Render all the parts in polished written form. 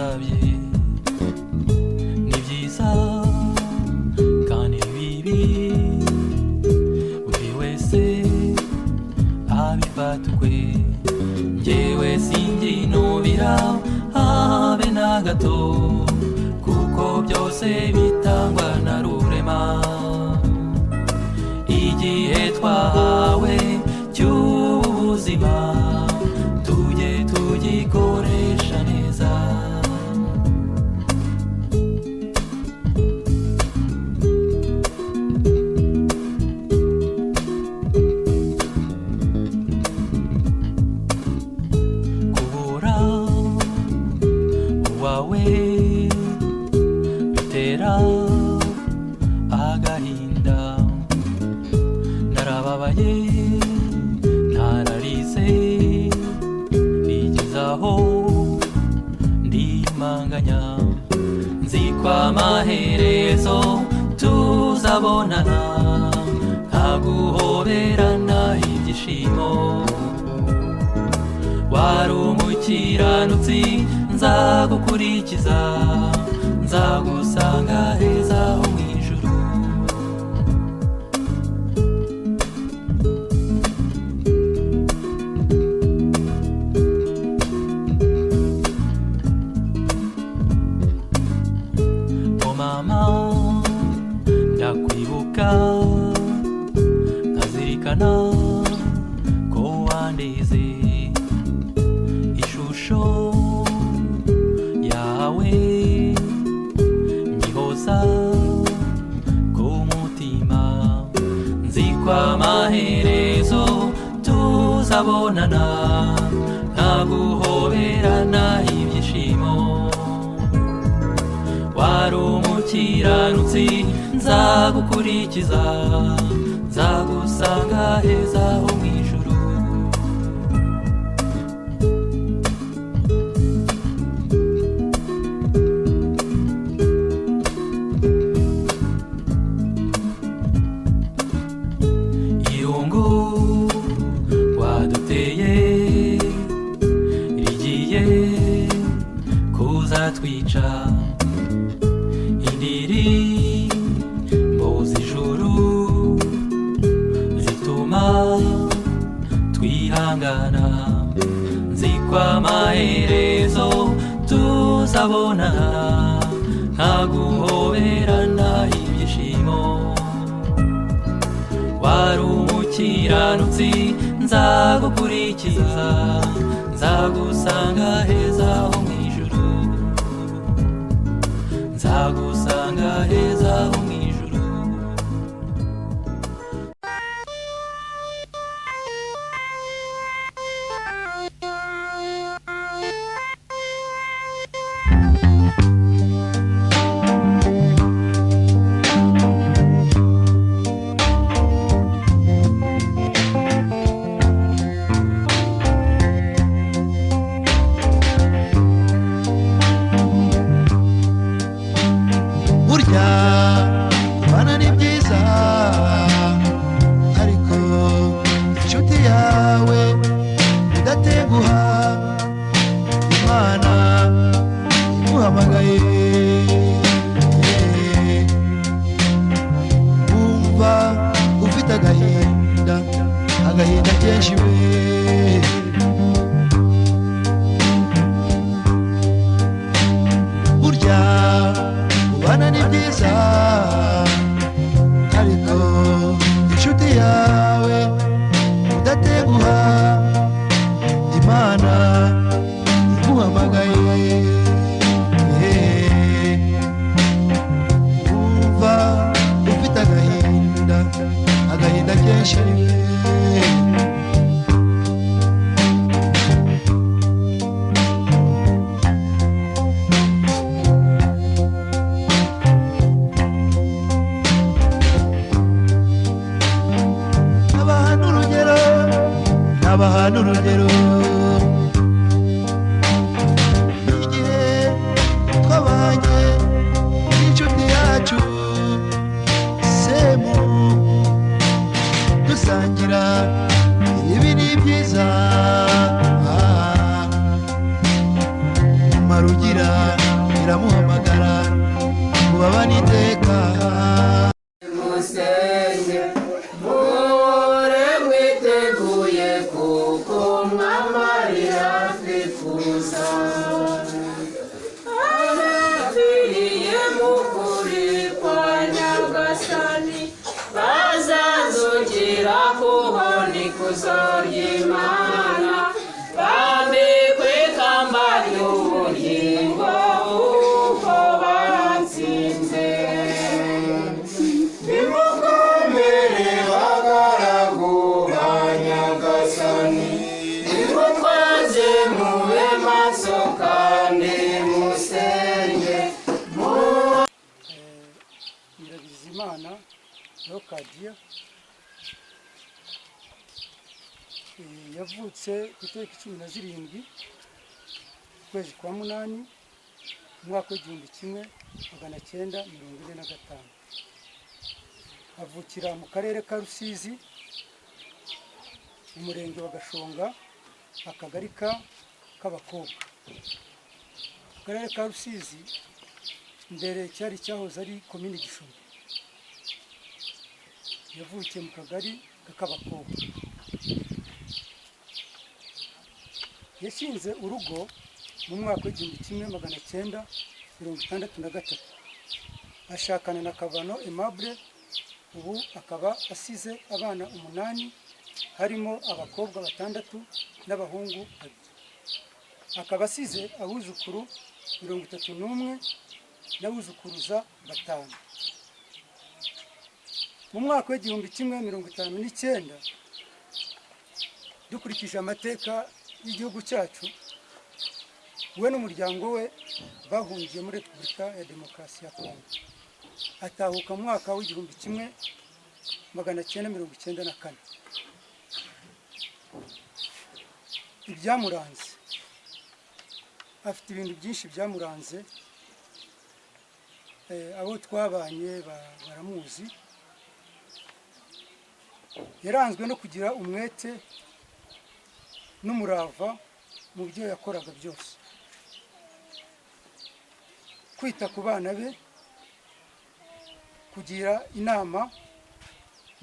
Bye ni byiza kandi bibi, buri wese abifata ukwe. Njyewe singinubira habe na gato, kuko byose bitangwa na Rurema. Igihe twahawe cy'ubuzima tujye tugikoresha neza. Kubura uwawe bitera agahinda. Narababaye, nararize, bigezaho ndimanganya. Nzi ko amaherezo tuzabonana, nkaguhoberana ibyishimo. Wari umukiranutsi, nzagukurikiza, nzagusanga heza ho mu ijuru. Oh mama, ndakwibuka, nkazirikana ko wandeze. Ishusho yawe nyihoza ku mutima. Nzi ko amaherezo tuzabonana, nkaguhoberana ibyishimo. Wari umukiranutsi, nzagukurikiza, nzagusanga heza ho mu ijuru. Irungu waduteye rigiye kuzatwica. Indiri z'ijuru zituma twihangana. Nzi ko amaherezo tuzabonana, nkaguhoberana ibyishimo. Wari umukiranutsi, nzagukurikiza, nzagusanga heza ho mu ijuru, nzagusanga heza ho mu ijuru. Burya kubana ni byiza, ariko inshuti yawe idatenguha, Imana iguhamagaye, wumva ufite agahinda, agahinda kenshi we. Burya kubana ni byiza, ariko inshuti yawe udatenguha, Imana iguhamagaye, wumva ufite agahinda, agahinda kenshi. N'abahana urugero, n'abahana urugero, igihe twabanye n'inshuti yacu Semu, dusangira ibi ni byiza. Marugira. ikuzo ry'Imana, bambikwe ikamba ry'ubugingo kuko batsinze. Nimukomere bagaragu ba Nyagasani, nimutwaze mube maso kandi musenge. Nyirabizimana Leokadiya yavutse ku itariki 17 ukwezi kwa munani umwaka w'1945, avukira mu karere ka Rusizi mu murenge wa Gashonga, akagari ka Kabakobwa. Akarere ka Rusizi mbere cyari cyahoze ari komini Gishubi. Yavukiye mu kagari ka Kabakobwa. Yashinze urugo mu mwaka w'1963, ashakana na Kabano Aimable, ubu akaba asize abana 8 harimo abakobwa 6 n'abahungu 2. Akaba asize abuzukuru 31 n'abuzukuruza 5. Mu mwaka w'1959, dukurikije amateka y'igihugu cyacu, we n'umuryango we bahungiye muri Repubulika ya Demokarasi ya Kongo. Atahuka mu mwaka w'1994. Ibyamuranze, afite ibintu byinshi byamuranze, abo twabanye baramuzi. Yaranzwe no kugira umwete n'umurava mu byo yakoraga byose, kwita ku bana be, kugira inama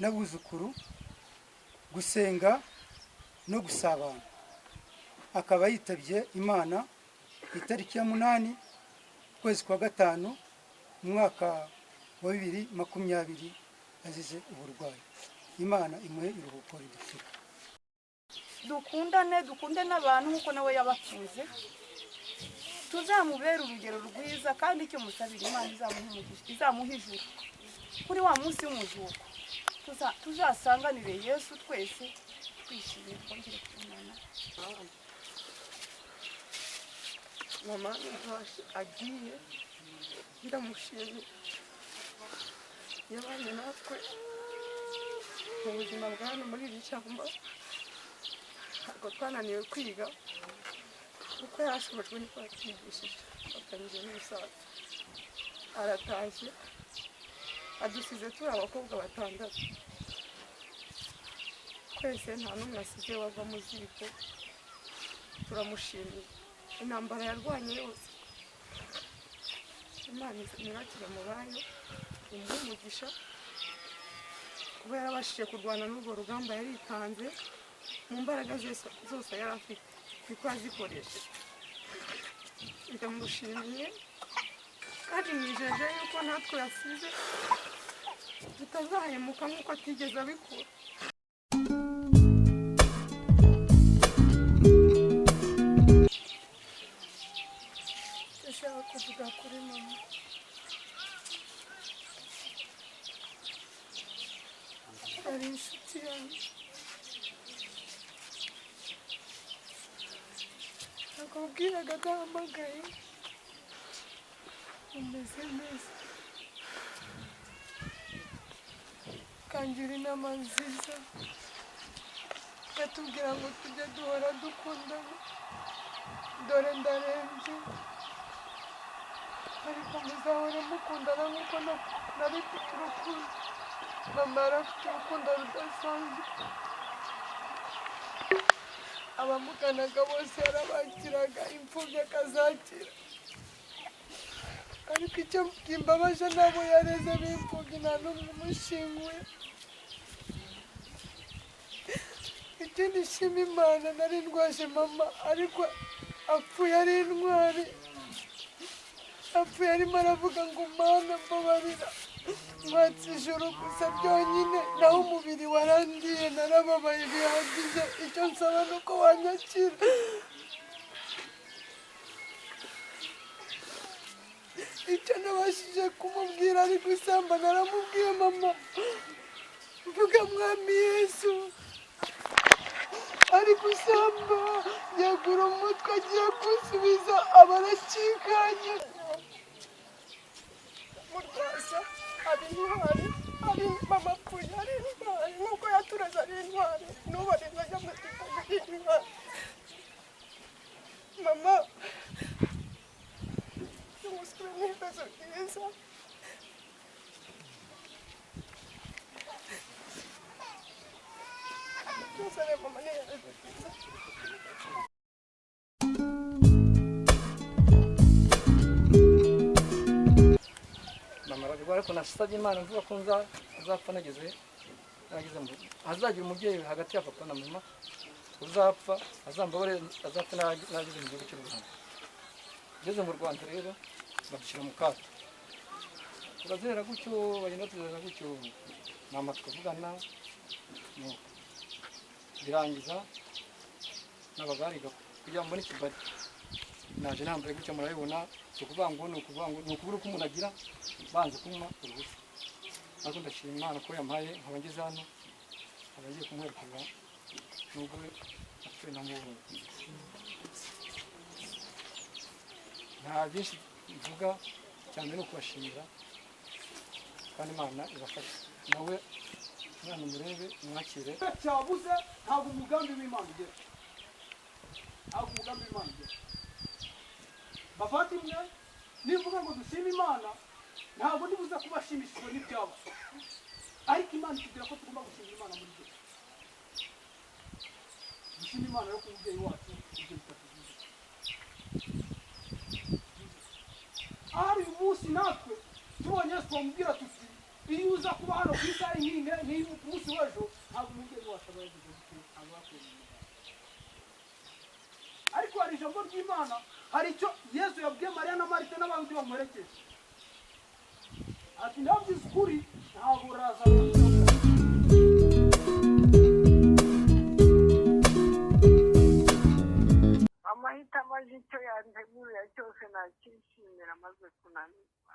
n'abuzukuru, gusenga no gusabana. Akaba yitabye Imana itariki ya 8 ukwezi kwa 5 mu mwaka wa 2020 azize uburwayi. Imana imuhe iruhuko ridashira. Dukundane, dukunde n'abantu nk'uko nawe yabakunze, tuzamubere urugero rwiza, kandi icyo musabira Imana izamuha umugisha, izamuha ijuru. Kuri wa munsi w'umuzuko tuzasanganire Yesu twese twishimye, twongere kubonana. Mama agiye, ndamushimiye, yabanye natwe mu buzima bwa hano muri iri shyamba. Ntabwo twananiwe kwiga kuko yarashobojwe niko yatwigishije, afatanyije n'umusaza. Aratashye adusize turi abakobwa 6, twese nta n'umwe asize wava mu ziko. Turamushimiye intambara yarwanye yose. Imana imwakire mu bayo, imuhe umugisha kuba yarabashije kurwana n'urwo rugamba. Yaritanze mu mbaraga zose yari afite, niko yazikoresheje. Ndamushimiye kandi nijeje yuko natwe yasize tutazahemuka nk'uko atigeze abikora. Ndashaka kuvuga kuri mama. Ari inshuti yanjye. Nakubwiraga adahamagaye, umeze neza, kangira inama nziza, yatubwira ngo tujye duhora dukundana. Dore ndarembye, ariko muzahora mukundana nk'uko nari mfite urukundo. Mama yari afite urukundo rudasanzwe, abamuganaga bose yarabakiraga, imfubyi akazakira. Ariko icyo kimbabaje, nabo yareze b'imfubyi nta n'umwe umushinguye. Ikindi nshima Imana, nari ndwaje mama, ariko apfuye ari intwari, apfuye arimo aravuga ngo Mana mbabarira. Mwatse ijuru gusa byonyine, naho umubiri warandiye, narababaye bihagije. Icyo nsaba ni uko wanyakira. Icyo nabashije kumubwira ari gusamba, naramubwiye mama, mvuga mwami Yesu ari gusamba, yagura umutwe agiye kunsubiza, aba aracikanye. Murwaza ari intwari, ari mama apfuye ari intwari, nk'uko yatureze ari intwari, n'ubu arinze ajya mu gitabo ari intwari. Mama umusore n'ibibazo byiza. Umusore mama n'ibibazo byiza. Mama ararwara, ariko nasabye Imana mvuga ko nzapfa nageze nageze mu hazagira umubyeyi hagati ya papa na mama uzapfa azambabare, azapfa nageze mu gihugu cy'u Rwanda. Ngeze mu Rwanda rero badushyira mu kato, turazerera gutyo, bagenda tuzerera gutyo, mama tukavugana, nuko birangiza n'abagariga kugira ngo mbone ikibari. Naje nambaye gutya murabibona, si ukuvuga ngo ni ukuvuga ngo ni ukubura uko umuntu agira banze kunywa uruhushya, ariko ndashima Imana ko yampaye nkaba ngeze hano, nkaba ngiye kumuherekeza nubwo we apfuye namubonye. Nta byinshi mvuga cyane, ni ukubashimira kandi Imana ibafashe, nawe mwana murebe mwakire. Cyabuze ntabwo umugambi w'Imana ugera, ntabwo umugambi w'Imana ugera. Bavandimwe, nivuga ngo dushime Imana, ntabwo ndibuze kubashimishijwe n'ibyabo, ariko Imana itubwira ko tugomba gushimira Imana muri byose. Dushime Imana yo ku mubyeyi wacu ibyo bitatuvuze. Ahari uyu munsi natwe tubonye Yesu twamubwira tuti iyo uza kuba hano ku isaha nk'iyi nk'iyi ku munsi w'ejo, ntabwo umubyeyi wacu aba yagize gute, ntabwo yakwiye mu muganda. Ariko hari ijambo ry'Imana, hari icyo Yesu yabwiye Mariya na Marita n'abandi bamuherekeje, ati ndababwiza ukuri ntabwo uraza. Amahitamo aje, icyo yantegurira cyose nakishimira, amaze kunanirwa.